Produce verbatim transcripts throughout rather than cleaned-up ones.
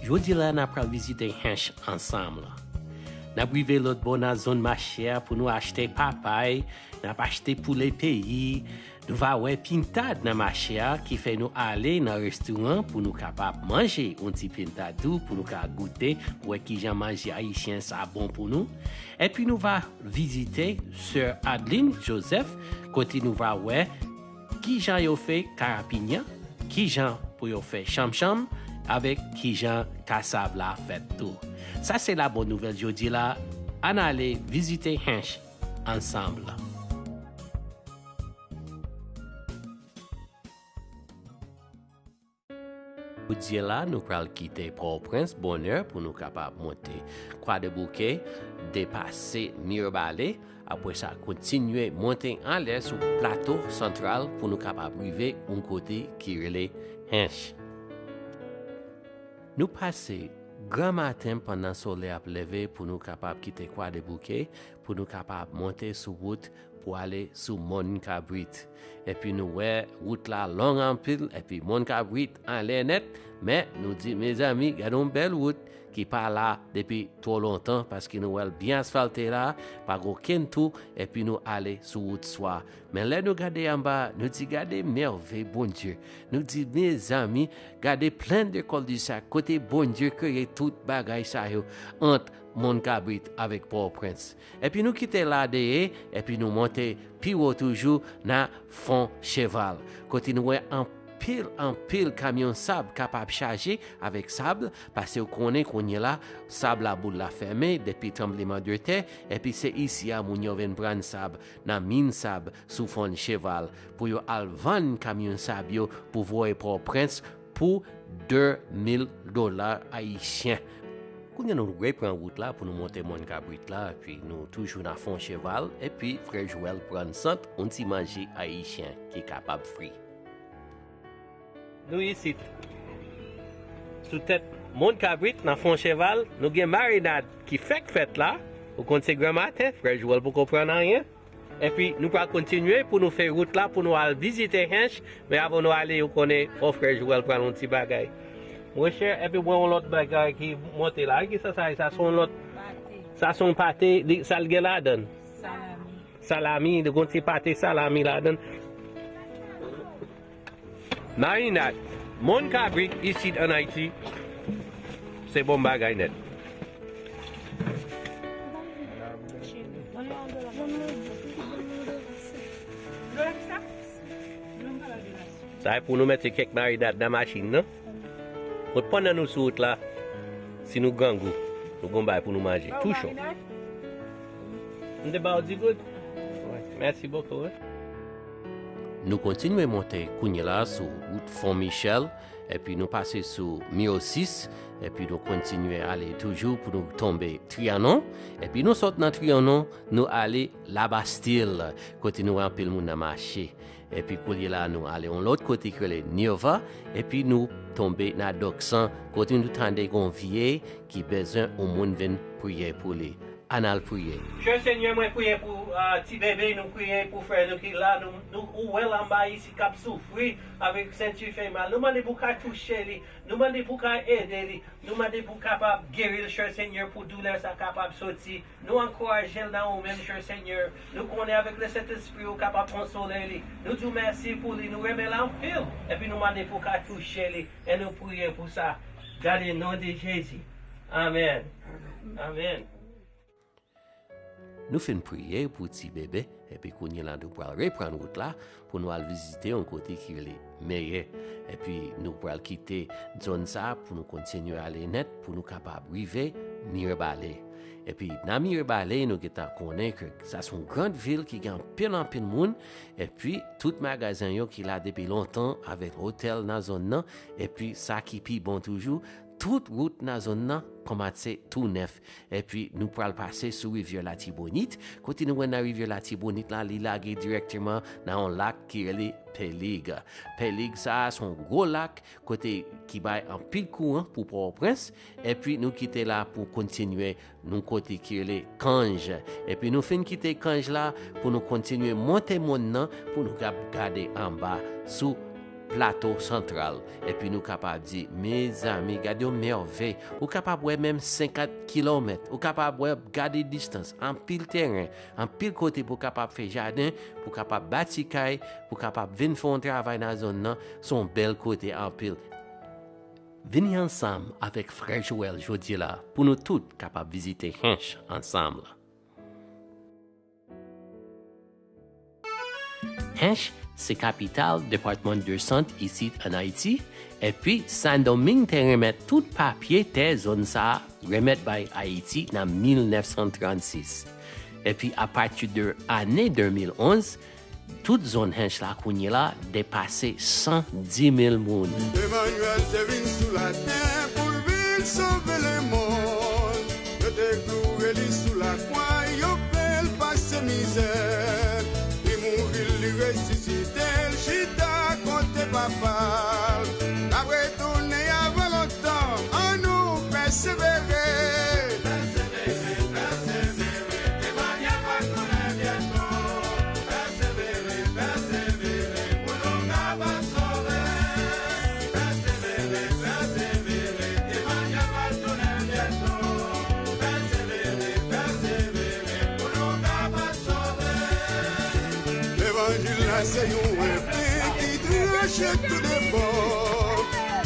Jodi la, n ap pral vizite Hinche ansanm. N ap rive lòt bò nan zòn mache a pou nou achte papay, n ap achte poule peyi, nou va wè pintad nan mache a, ki fè nou ale nan restoran pou nou kapab manje yon ti pintad tou, pou nou ka goute, pou wè kijan manje ayisyen sa bon pou nou. Epi nou va vizite Sè Adeline Joseph, kote nou va wè kijan yo fè karapinya, kijan pou yo fè chanmchanm, avèk kijan kasav la fèt tou. Sa se la bòn nouvèl jodi la, ann ale vizite Hinche ansanm. Jodi la, nou pral kite Pòtoprens bonnè pou nou kapab monte Kwadèboukè, depase Mirebalais, apre sa kontinye monte anlè sou Plato Santral pou nou kapab rive yon kote ki rele Hinche. Nou pase granmaten pandan solèy ap leve pou nou kapab kite Kwadèboukè, pou nou kapab monte sou wout pou ale sou Mòn Kabrit. Epi nou wè wout la long anpil, epi Mòn Kabrit anlè nèt, men nou di, mezanmi, gade yon bèl wout ki pa la depi twò lontan, paske nou wè l byen asfalte la, pa gen okenn tou, epi nou ale sou wout swa. Men lè nou gade anba, nou di, gade mèvèy Bondye. Nou di, mezanmi, gade Plaine de Col du Sac, kote Bondye kreye tout bagay sa yo, ant Mòn Kabrit avèk Pòtoprens. Epi nou kite la dèyè, epi nou monte pi wo toujou nan Fon Cheval, kote nou wè anpil, anpil kamyon sab kapab chaje avèk sab, paske w konnen kounye la, sab la boul la fèmen depi tranbleman de tè, epi se isi a moun yo vin pran sab nan min sab sou Fon Cheval pou yo al vann kamyon sab yo pou voye Pòtoprens pou de mil dola ayisyen. Kounye a nou reprann wout la pou nou monte Mòn Kabrit la, epi nou toujou nan Fon Cheval, epi frè Joel pran sant yon ti manje ayisyen ki kapab fri. Nou isit, sou tèt Mòn Kabrit, nan Fon Cheval, nou gen marinad ki fèk fèt la. Ou konn se granmaten, frè Joel poko pran anyen. Epi nou pral kontinye pou nou fè wout la, pou nou al vizite Hinche. Men avan nou ale, ou konnen, fò frè Joel pran yon ti bagay. Monchè, epi mwen yon lòt bagay ki monte la. Kisa sa ye? Sa se yon lòt, sa se yon pate, li, sa l gen ladan l? Salami. Salami, li gon ti pate salami ladan l. Marinad, Mòn Kabrit, isit ann Ayiti, se bon bagay nèt. Sa e pou nou mete kèk marinad nan machin nan. Bon, pandan nou sou wout la, si nou grangou, nou gon bagay pou nou manje. Tou cho. M te ba w di goud. Mèsi bokou, wi. Nou kontinye monte kounye la sou wout Fon Michèl, epi nou pase sou Miyosis, epi nou kontinye ale toujou pou nou tonbe Trianon, epi nou sot nan Trianon, nou ale Labastil, kote nou wè anpil moun nan mache. Epi kounye la, nou ale yon lòt kote ki rele Nirva, epi nou tonbe nan Doksan, kote nou tande gon vye ki bezwen yon moun vin priye pou li. Ann al priye. Chè Senyè, mwen priye pou, ah, ti bebe, nou priye pou frè nou ki la, nou, nou, ou wè l anba isi k ap soufri avèk senti fè mal. Nou mande pou w ka touche li, nou mande pou w ka ede li, nou mande pou w kapab geri l, chè Senyè, pou doulè sa kapab soti. Nou ankouraje l nan ou menm, chè Senyè. Nou konnen avèk Lesentespri ou kapab konsole li. Nou di w mèsi pou li, nou renmen l anpil, epi nou mande pou w ka touche li, e nou priye pou sa. Dan le non de Jezi. Amèn. Amèn. Nou fin priye pou ti bebe, epi kounye la nou pral reprann wout la pou nou al vizite yon kote ki rele Meyè. Epi nou pral kite zòn sa a pou nou kontinye ale nèt pou nou kapab rive Mirebalais. Epi nan Mirebalais, nou gentan konnen ke sa se yon gran vil ki gen anpil, anpil moun, epi tout magazen yo ki la depi lontan avèk otèl nan zòn nan, epi sa ki pi bon toujou, tout wout nan zòn nan kòmanse tou nèf. Epi nou pral pase sou rivyè Latibonit. Kote nou wè nan rivyè Latibonit la, li lage dirèkteman nan yon lak ki rele Pelig. Pelig sa a se yon gwo lak kote ki bay anpil kouran pou Pòtoprens. Epi nou kite la pou kontinye yon kote ki rele Kanj. Epi nou fin kite Kanj la pou nou kontinye monte mòn nan pou nou kab gade anba sou Plato Santral. Epi nou kapab di, mezanmi, gade yon mèvèy. Ou kapab wè menm senkant kilomèt. Ou kapab wè, gade distans, anpil teren, anpil kote pou w kapab fè jaden, pou w kapab bati kay, pou w kapab vin fè yon travay nan zòn nan. Se yon bèl kote anpil. Vini ansanm avèk frè Joel jodi la pou nou tout kapab vizite Hench ansanm. Hench se kapital depatman de Sant isit ann Ayiti, epi Sendomeng te renmèt tout papye tè zòn sa a renmèt bay Ayiti nan mil nèf san trannsis. Epi apati de ane de mil onz, tout zòn Hench la kounye la depase san di mil moun. Emmanuel te vin sou latè pou l vin sove lemonn. Yo te kloure li sou lakwa, yo fè l pase mizè. Li mouri, li resisite, l chita kote papa l. L ap retounen avan lontan, annou pèsevere. Levanjil la se yon epe ki tranche tou de bò,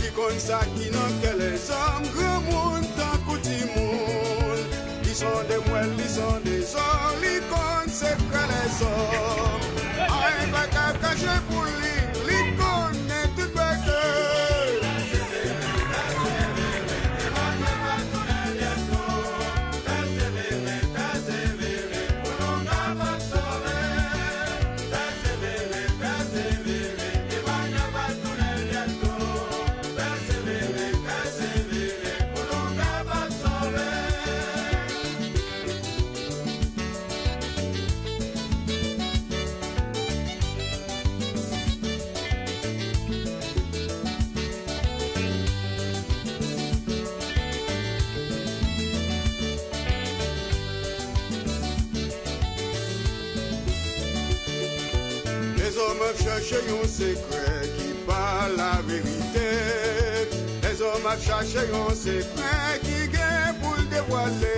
ki konn sa ki nan kè lèzòm, granmoun tankou timoun. Li sonde mwèl, li sonde zò, li konn sekrè lèzòm. Anyen pa ka kache pou li, li konnen tout bagay. Lèzòm ap chache yon sekrè ki pa laverite. Lèzòm ap chache yon sekrè ki gen pou l devwale.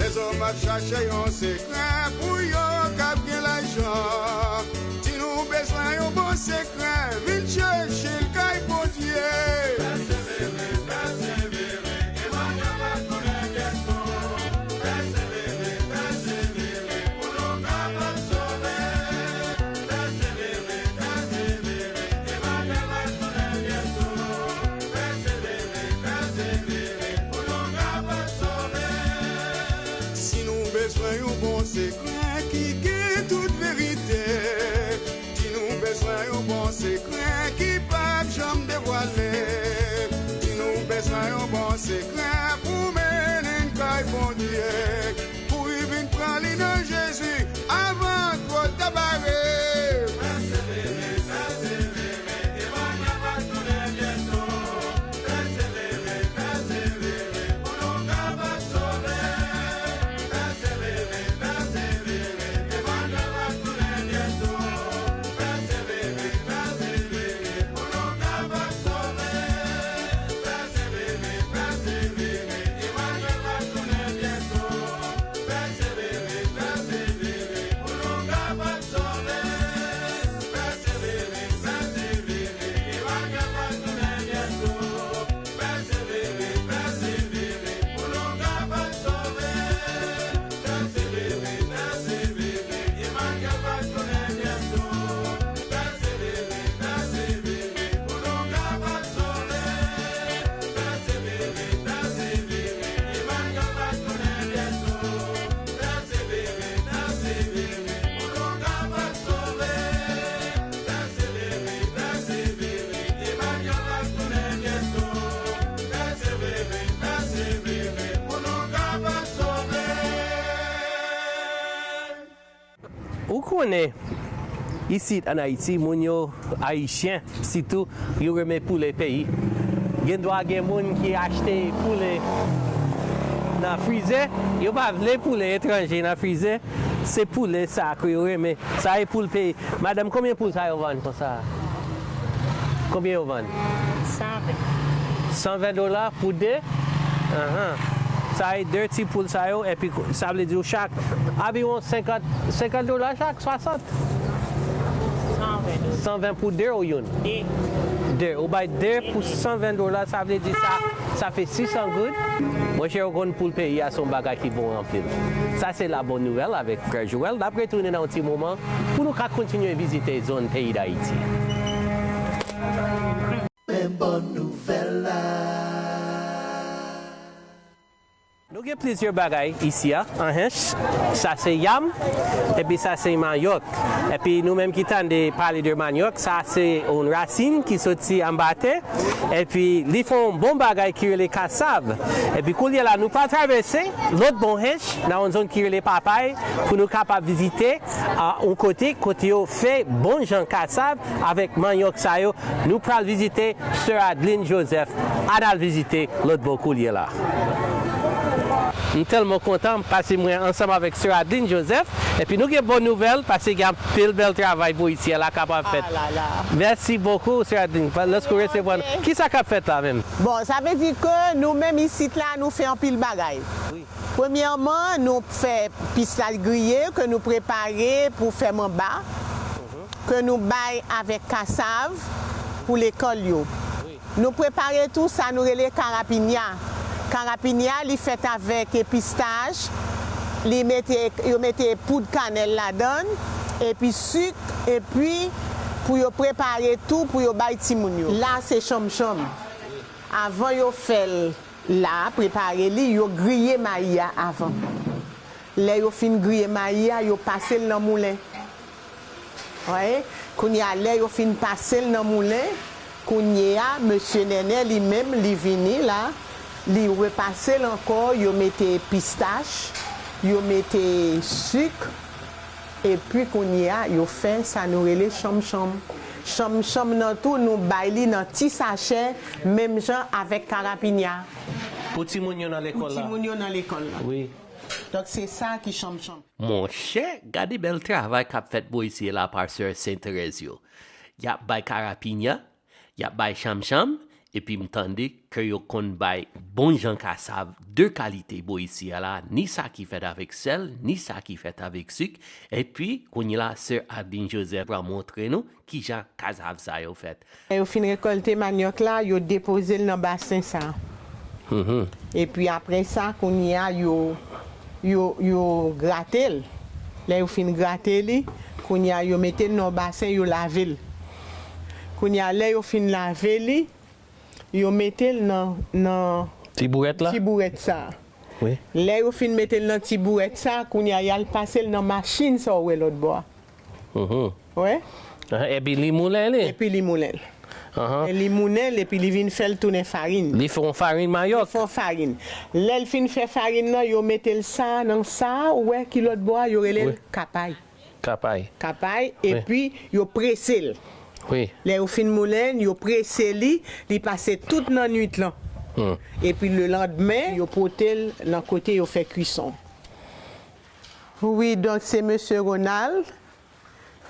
Lèzòm ap chache yon sekrè pou yo k ap gen lajan. Si nou bezwen yon bon sekrè, vin chèche l kay Bondye. Si nou bezwen yon bon sekrè ki gen tout verite, si nou bezwen yon bon sekrè ki p ap janm devwale, si nou bezwen yon bon sekrè pou mennen n kay Bondye, kouri vin pran li nan Jezi avan twò ta bare. Ou konnen, isit ann Ayiti, moun yo, Ayisyen sitou, yo renmen poule peyi. Gen dwa gen moun ki achte poule nan frize, yo pa vle poule etranje nan frize, se poule sa ke yo renmen. Sa e poul peyi. Madanm, konbyen poul sa yo vann konsa? Konbyen yo vann? San ven. San ven dola pou de? Ahan. Sa e de ti poul sa yo, epi sa vle di w chak anviwon senkant, senkant dola chak, swasant? San ven dola. San ven pou de ou youn? De. De. Ou bay de pou san ven dola, sa vle di sa, sa fè sis san goud. Monchè, ou konn poul peyi a se yon bagay ki bon anpil. Sa se la bonne nouvelle avèk Frè Joel. N ap retounen nan yon ti moman pou nou ka kontinye vizite zòn peyi Dayiti. Men bon nouvèl la. Nou gen plizyè bagay isi a, an Hench. Sa se yam, epi sa se manyòk. Epi nou menm ki tande pale de manyòk, sa se yon rasin ki soti anba tè, epi li fè yon bon bagay ki rele kasav. Epi koulye la, nou pral travèse lòt bò Hench, nan yon zòn ki rele Papay, pou nou kapab vizite, a, yon kote, kote yo fè bon jan kasav avèk manyòk sa yo. Nou pral vizite Sè Adeline Joseph. Ann al vizite lòt bò koulye la. M tèlman kontan, paske mwen ansanm avèk Sè Adeline Joseph, epi nou gen bon nouvèl, paske gen anpil bèl travay bò isi a la kapab fèt. Ah là là. Mèsi bokou, Sè Adeline, pa-, lòske w resevwa nou. Kisa k ap fèt la menm? Bon, sa vle di ke nou menm isit la, nou fè anpil bagay. Wi. Premyèman, nou fè pistach griye ke nou prepare pou fè manba, ke nou bay avèk kasav pou lekòl yo. Wi. Nou prepare tou sa nou rele karapinya. Karapinya, li fèt avèk pistach, li mete, yo mete poud kanèl ladan l, epi sik, epi pou yo prepare tou pou yo bay timoun yo. La, se chanmchanm. Avan yo fè l la, prepare li, yo griye mayi a avan. Lè yo fin griye mayi a, yo pase l nan moulen. Wi. Kounye a, lè yo fin pase l nan moulen, kounye a, mesye Nènè li menm, li vini la, li repase l ankò, yo mete pistach, yo mete sik, epi kounye a, yo fè sa nou rele chanmchanm. Chanmchanm nan tou, nou bay li nan ti sachè, menm jan avèk karapinya. Pou timoun yo nan lekòl la. Pou timoun yo nan lekòl la. Wi. Donk, se sa ki chanmchanm. Monchè, gade bèl travay k ap fèt bò isi la pa sè Sen Terèz yo. Y ap bay karapinya, y ap bay chanmchanm, epi m tande ke yo konn bay bon jan kasav de kalite bò isi a la, ni sa ki fèt avèk sèl, ni sa ki fèt avèk sik, epi kounye la, sè Adeline Joseph pral montre nou kijan kasav sa yo fèt. Lè yo fin rekòlte manyòk la, yo depoze l nan basen sa. Mhm. Epi apre sa, kounye a, yo, yo, yo grate l. Lè yo fin grate li, kounye a, yo mete l nan yon basen, yo lave l. Kounye a, lè yo fin lave li, yo mete l nan, nan ti bourèt la? Ti bourèt sa. Wi. Lè yo fin mete l nan ti bourèt sa, kounye a, y al pase l nan machin sa w wè lòt bò a. Mhm. Wi. Aha, epi li moulen li? Epi li moulen l. Aha. E li moulen l, epi li vin fè l tounen farin. Li fè yon farin mayòk? Li fè yon farin. Lè l fin fè farin nan, yo mete l sa nan sa, ou wè ki lòt bò a, yo rele l kapay. Kapay. Kapay, wi. Epi yo prese l. Wi. Lè yo fin moulen l, yo prese li, li pase tout nan nwit lan. Hmm. Epi lelandmen, yo pote l nan kote yo fè kwison. Wi, donk se mesye Ronald.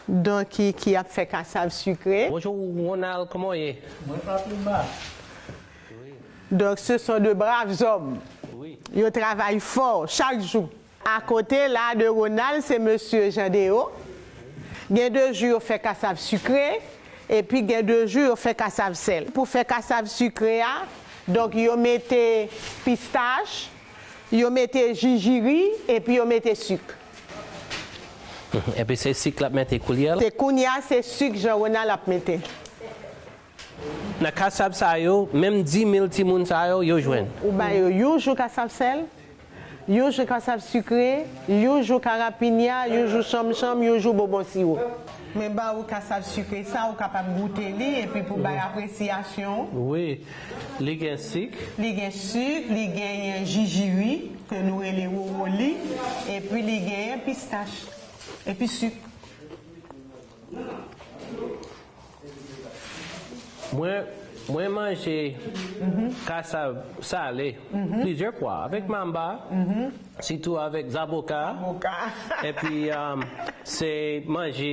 Donk, ki, ki ap fè kasav sikre. Bonjou, Ronald, kòman w ye? Mwen pa pi mal. Donk, ce sont de braves hommes. Wi. Yo travay fò chak jou. Akote la de Ronald, se mesye Jean Deo. Gen de jou yo fè kasav sikre, epi gen de jou yo fè kasav sèl. Pou fè kasav sikre a, donk, yo mete pistach, yo mete jijiri, epi yo mete sik. Epi se sik l ap mete koulye a la? Se kounye a, se sik Jean Ronald ap mete. Nan kasav sa yo, menm dis mil timoun sa yo, yo jwenn? Ou ba yo yon jou kasav sèl, yon jou kasav sikre, yon jou karapinya, yon jou chanmchanm, yon jou bonbon siwo. Men ba ou kasav sikre sa, ou kapab goute li, epi pou bay apresyasyon w. Wi, li gen sik. Li gen sik, li genyen jijiri, ke nou rele wowoli, epi li genyen pistach, epi sik. Mwen, mwen manje kasav sale plizyè fwa avèk manba, sitou avèk zaboka. Zaboka. Epi, um, se manje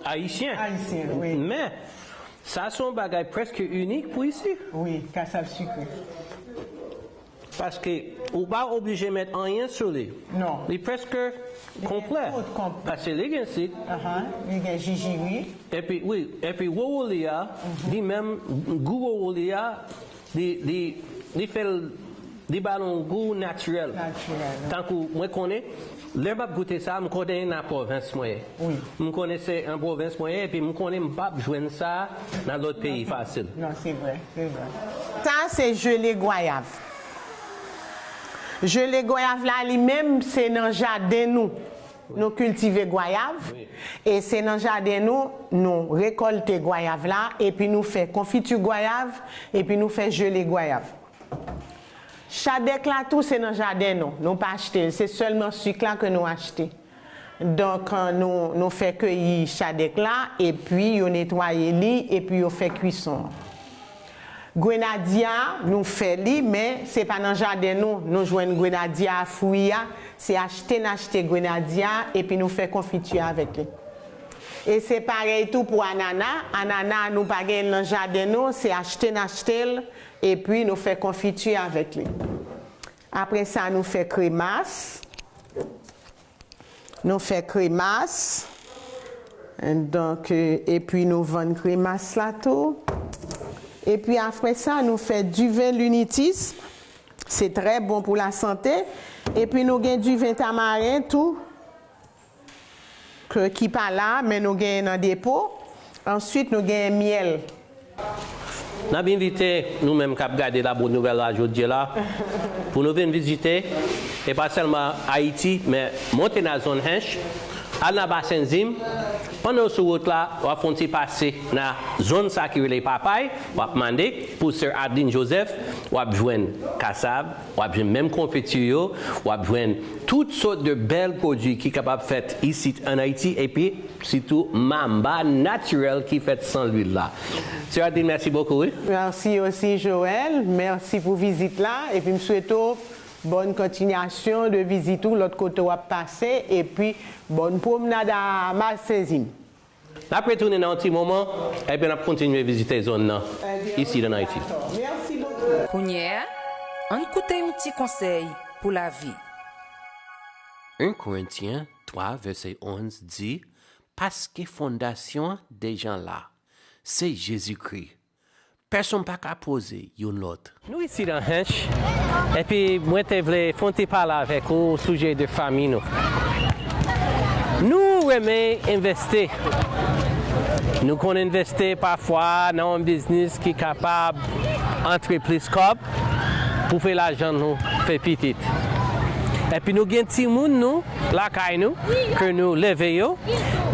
ayisyen. Ayisyen, wi. Men, Sa se yon bagay prèske inik pou isi. Wi, kasav sikre. Paske ou pa oblije met anyen sou li. Non. Li prèske konplè. Tout konplè. Paske li gen sik. Ahan, li gen jijiri. Epi, wi, epi wowo li a, li menm, gou wowo li a, li, li, li fè l, li ba l yon gou natirèl. Natirèl. Tankou mwen konnen, lè m ap goute sa, m konnen nan pwovens mwen ye. Wi. M konnen se an pwovens mwen ye, epi m konnen m p ap jwenn sa nan lòt peyi fasil. Non, se vre, se vre. Sa se jele gwayav. Jele gwayav la, li menm, se nan jaden nou. Nou kiltive gwayav. E se nan jaden nou, nou rekòlte gwayav la, epi nou fè konfiti gwayav, epi nou fè jele gwayav. Chadèk la tou, se nan jaden nou. Nou pa achte l. Se sèlman sik la ke nou achte. Donk, nou, nou fè keyi chadèk la, epi yo netwaye li, epi yo fè kwison an. Grenadya, nou fè li, men se pa nan jaden nou, nou jwenn grenadya a, fwi a. Se achte n achte grenadya a, epi nou fè konfiti avèk li. E se parèy tou pou anana. Anana, nou pa gen l nan jaden nou, se achte n achte l, epi nou fè konfiti avèk li. Apre sa, nou fè kremas. Nou fè kremas. Donk, epi nou vann kremas la tou. Epi apre sa, nou fè diven linitis. Se trè bon pou lasante. Epi nou gen diven tamaren tou. Ke, ki pa la, men nou genyen nan depo. Answit, nou genyen myèl. N ap envite nou menm k ap gade La Bonne Nouvelle la jodi a la pou nou vin vizite, e pa sèlman Ayiti, men monte nan zòn Hench, al nan Basen Zim. Pandan w sou wout la, w ap fè yon ti pase nan zòn sa ki rele Papay, w ap mande pou Sè Adeline Joseph, w ap jwenn kasav, w ap jwenn menm konfiti yo, w ap jwenn tout sòt de bèl pwodui ki kapab fèt isit ann Ayiti, epi sitou mamba natirèl ki fèt san lwil la. Sè Adeline, mèsi bokou, wi. Mèsi osi, Joël. Mèsi pou vizit la. Epi m swete w bòn kontinyasyon de vizit ou lòt kote w ap pase. Epi bòn pwomnad a Basen Zim. N ap retounen nan yon ti moman, epi n ap kontinye vizite zòn nan, isi ann Ayiti. Mèsi bokou. Kounye a, ann koute yon ti konsèy pou lavi. En Korentyen twa vèsè onz di, paske fondasyon an deja la, se Jezikri. Pèsonn pa ka poze youn lòt. Nou isi nan Hench, epi mwen te vle fè yon ti pale avèk ou o sijè de fanmi nou. Nou renmen envesti. Nou konn envesti pafwa nan yon biznis ki kapab antre plis kòb pou fè lajan nou fè pitit. Epi nou gen timoun nou lakay nou, ke nou leve yo,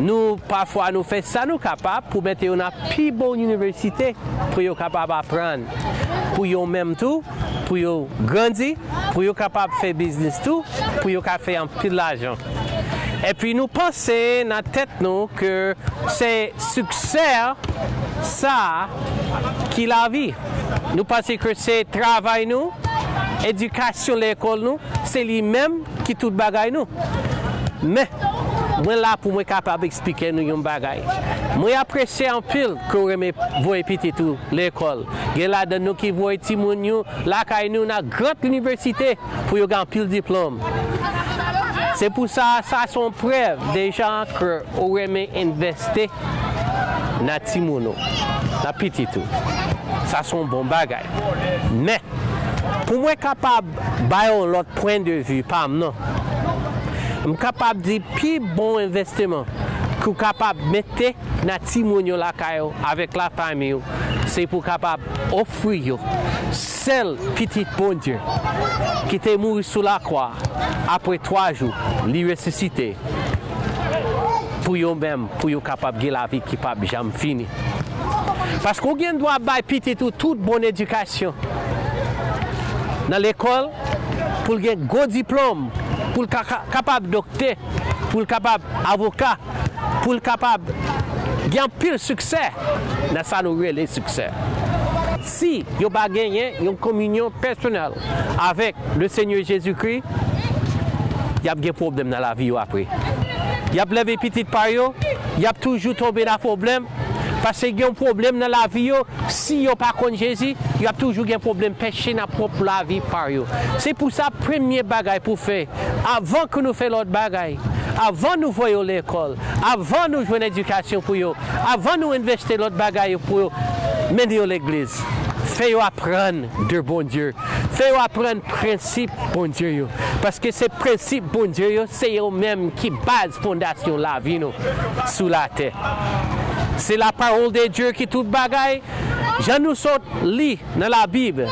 nou pafwa nou fè sa nou kapab pou mete yo nan pi bon inivèsite pou yo kapab aprann, pou yo menm tou, pou yo grandi, pou yo kapab fè biznis tou, pou yo ka fè anpil lajan. Epi nou panse nan tèt nou ke se siksè sa ki lavi. Nou panse ke se travay nou, edikasyon lekòl nou, se li menm ki tout bagay nou. Men, mwen la pou mwen kapab eksplike nou yon bagay. Mwen apresye anpil ke w renmen voye pitit ou lekòl. Gen ladan nou ki voye timoun yo lakay nou nan gran inivèsite pou yo gen anpil diplòm. Se pou sa, sa se yon prèv deja ke ou renmen envesti nan timoun ou, nan pitit ou. Sa se yon bon bagay. Men, pou mwen kapab bay yon lòt pwen de vi pa m nan, m kapab di pi bon envestiman ke w kapab mete nan timoun yo lakay ou avèk lafanmi ou, se pou w kapab ofri yo sèl Pitit Bondye ki te mouri sou lakwa, apre twa jou, li resisite pou yo menm, pou yo kapab gen lavi ki p ap janm fini. Paske w gen dwa bay pitit ou tout bon edikasyon nan lekòl, pou l gen gwo diplòm, pou l ka, ka, kapab doktè, pou l kapab avoka, pou l kapab gen anpil siksè nan sa nou rele siksè. Si yo pa genyen yon kominyon pèsonèl avèk le Senyè Jezikri, y ap gen pwoblèm nan lavi yo apre. Y ap leve pitit pa yo, y ap toujou tonbe nan pwoblèm, Paske gen yon pwoblèm nan lavi yo, si yo pa konn Jezi, y ap toujou gen pwoblèm peche nan pwòp lavi pa yo. Se pou sa, premye bagay pou fè, avan ke nou fè lòt bagay, avan nou voye yo lekòl, avan nou jwenn edikasyon pou yo, avan nou envesti lòt bagay pou yo, mennen yo legliz. Fè yo aprann de Bondye. Fè yo aprann prensip Bondye yo. Paske se prensip Bondye yo, se yo menm ki baz fondasyon lavi nou sou latè. Se la parole de Dieu ki tout bagay. Jan nou sot li nan Labib.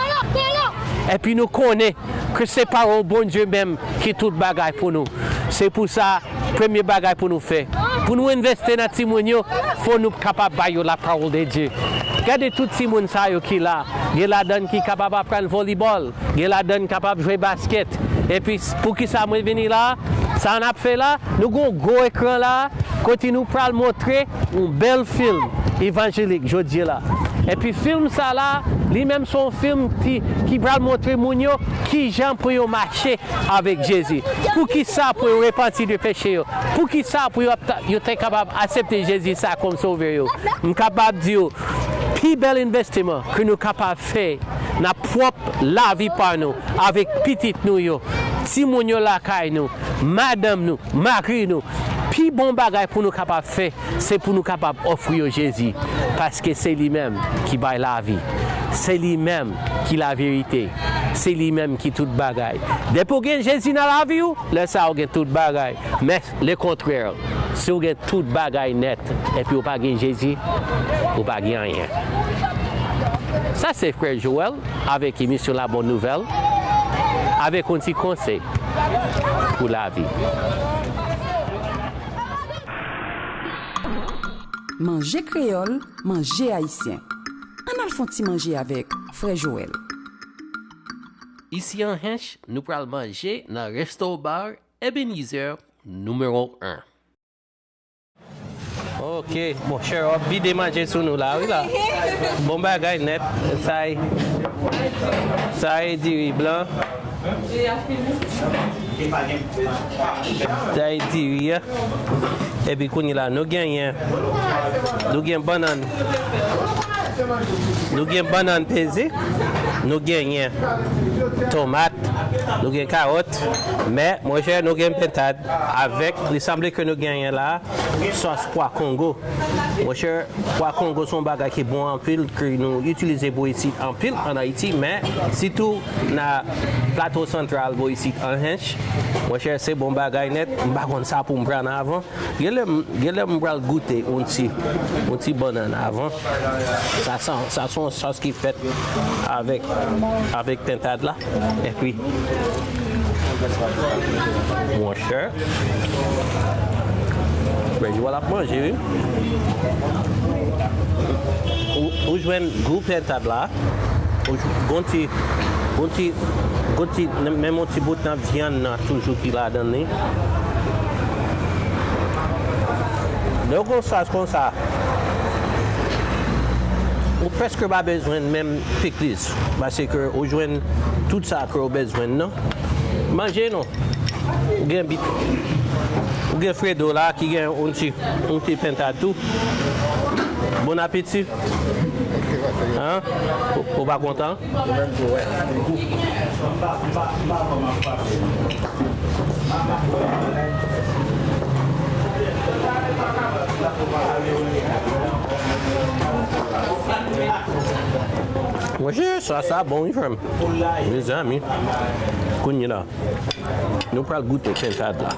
Epi nou konnen ke se pawòl Bondye menm ki tout bagay pou nou. Se pou sa, premye bagay pou nou fè, pou nou envesti nan timoun yo, fò nou kapab ba yo la parole de Dieu. Gade tout timoun sa yo ki la. Gen ladann ki kapab aprann volleyball, gen ladann kapab jwe basket. Epi, s- poukisa mwen vini la? Sa n ap fè la, nou gon gwo ekran la, kote nou pral montre yon bèl fim evanjelik jodi la. Epi fim sa la, li menm se yon fim ki, ki pral montre moun yo kijan pou yo mache avèk Jezi. Poukisa pou yo repanti de peche yo? Poukisa pou yo, ap ta- yo te kapab aksepte Jezi sa kòm sovè yo? M kapab di w, pi bèl envestiman ke nou kapab fè nan pwòp lavi pa nou, avèk pitit nou yo, timoun yo lakay nou, madanm nou, mari nou, pi bon bagay pou nou kapab fè, se pou nou kapab ofri yo Jezi, paske se li menm ki bay lavi, se li menm ki laverite, se li menm ki tout bagay. Depi w gen Jezi nan lavi w, lè sa a w gen tout bagay. Men lekontrè, si w gen tout bagay nèt, epi w pa gen Jezi, ou pa gen anyen. Sa se frè Joel avèk emisyon La Bonne Nouvelle, avèk yon ti konsèy pou lavi. Manje kreyòl, manje ayisyen. Ann al fè yon ti manje avèk frè Joel. Isi an Hench, nou pral manje nan Resto Bar Ebenezer nimewo en. Ok, monchè, w ap vide manje sou nou la, wi la. Bon bagay nèt. Sa e, sa e diri blan. Sa e diri a. Epi kounye la, nou genyen, nou gen bannann. Nou gen bannann peze. Nou genyen tomat. Nou gen kawòt. Men, monchè, nou gen pentad avèk, li sanble ke nou genyen la, sòs pwa Kongo. Monchè, pwa Kongo se yon bagay ki bon anpil, ke nou itilize bò isit anpil ann Ayiti, men sitou nan Plato Santral bò isit an Hench. Monchè, se bon bagay nèt. M pa konn sa pou m pran avan. Genlè m, genlè m pral goute yon ti, yon ti bannann avan. Sa, sa, sa se yon sòs ki fèt avèk, avèk pentad la. Epi, monchè, frè Joel ap manje, wi. Ou, ou jwenn gou pentad la. Ou j- gon ti, gon ti, gon ti, menm yon ti bout nan vyann nan toujou ki ladan li. Lè w gon sòs konsa, ou prèske pa bezwen menm pikliz, paske ou jwenn tout sa ke w bezwen nan. Manje non. Ou gen bit, ou gen Fredo la ki gen yon ti, yon ti pentad tou. Bon apeti. Hein? Ou, ou pa kontan? Monchè, sa, sa bon, wi, frè m. Mezanmi, kounye la, nou pral goute pentad la.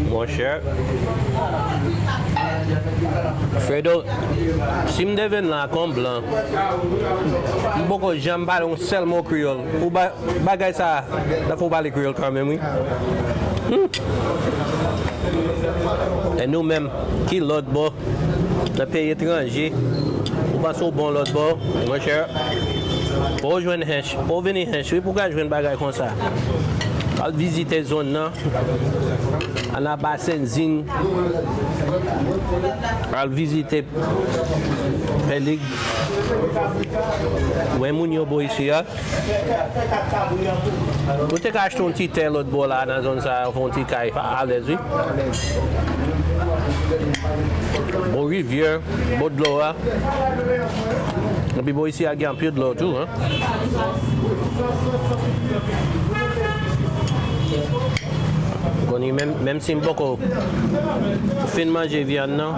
Monchè, Fredo, si m te vin la kon blan, m poko janm pale yon sèl mo kreyòl. Ou ba, bagay sa, la fò w pale kreyòl kanmenm, wi. Hmm. E nou menm, ki lòt bò, nan peyi etranje, ou panse w bon lòt bò, monchè, pou w jwenn Hench, pou w vini Hench, wi, pou w ka jwenn bagay konsa. Al vizite zòn nan, ann a Basen Zing, Al vizite Pèlig. Wè moun yo bò isi a. Ou te ka achte yon ti tè lòt bò la nan zòn sa a, fè yon ti kay alèz, wi. Bò rivyè, bò dlo a. Epi bò isi a gen anpil dlo tou, en. Konnen menm, menm si m poko fin manje vyann nan,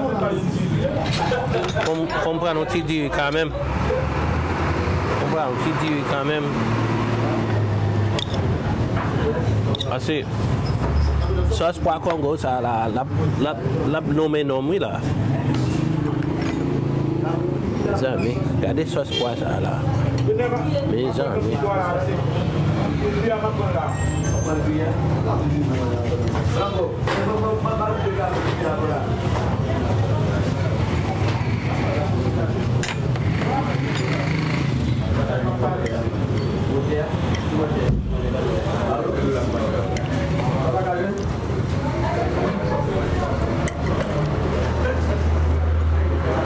fò m, fò m pran yon ti diri kanmenm. Fò m pran yon ti diri kanmenm. Pase sòs pwa Kongo sa la, l ap, l ap, l ap nonmen non m wi la. Mezanmi, gade sòs pwa sa la. Mezanmi.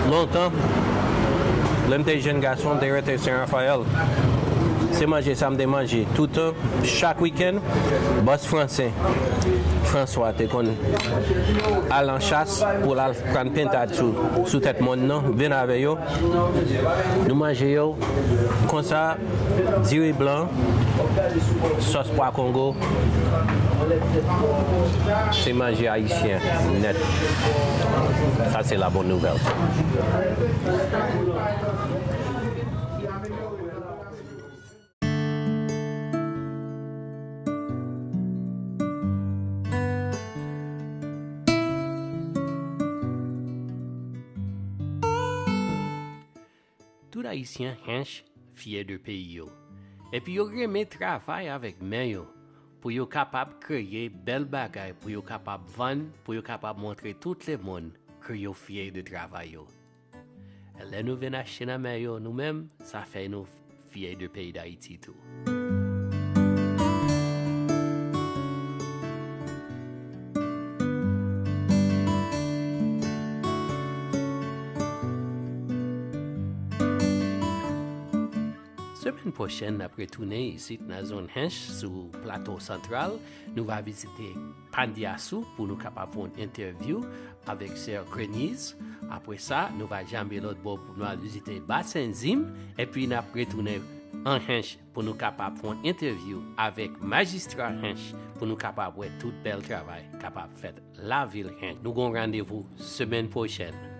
Lontan, lè m te jenn gason, m te rete Sen Rafayèl. Se manje sa m te manje toutan, chak wikenn. Bòs Fransen, Franswa te konn al an chas pou l al pran pentad sou, sou tèt mòn nan, vin avè yo. Nou manje yo konsa. Diri blan, sòs pwa Kongo, se manje ayisyen nèt. Sa se la bonne nouvelle. Tout Ayisyen Hinche fyè de peyi yo. Epi yo renmen travay avèk men yo pou yo kapab kreye bèl bagay, pou yo kapab vann, pou yo kapab montre tout lemonn ke yo fyè de travay yo. Lè nou vin achte nan men yo, nou menm, sa fè nou fyè de peyi Dayiti tou. Semèn pwochèn, n ap retounen isit nan zòn Hinche sou Plato Santral. Nou va vizite Pandyasou pou nou kapab fè yon entèvyou avèk sè Grenise. Apre sa, nou va janbe lòt bò pou nou al vizite Basen Zim. Epi n ap retounen an Hinche pou nou kapab fè yon entèvyou avèk majistra Hinche pou nou kapab wè tout bèl travay kapab fèt lavil Hinche. Nou gon randevou semèn pwochèn.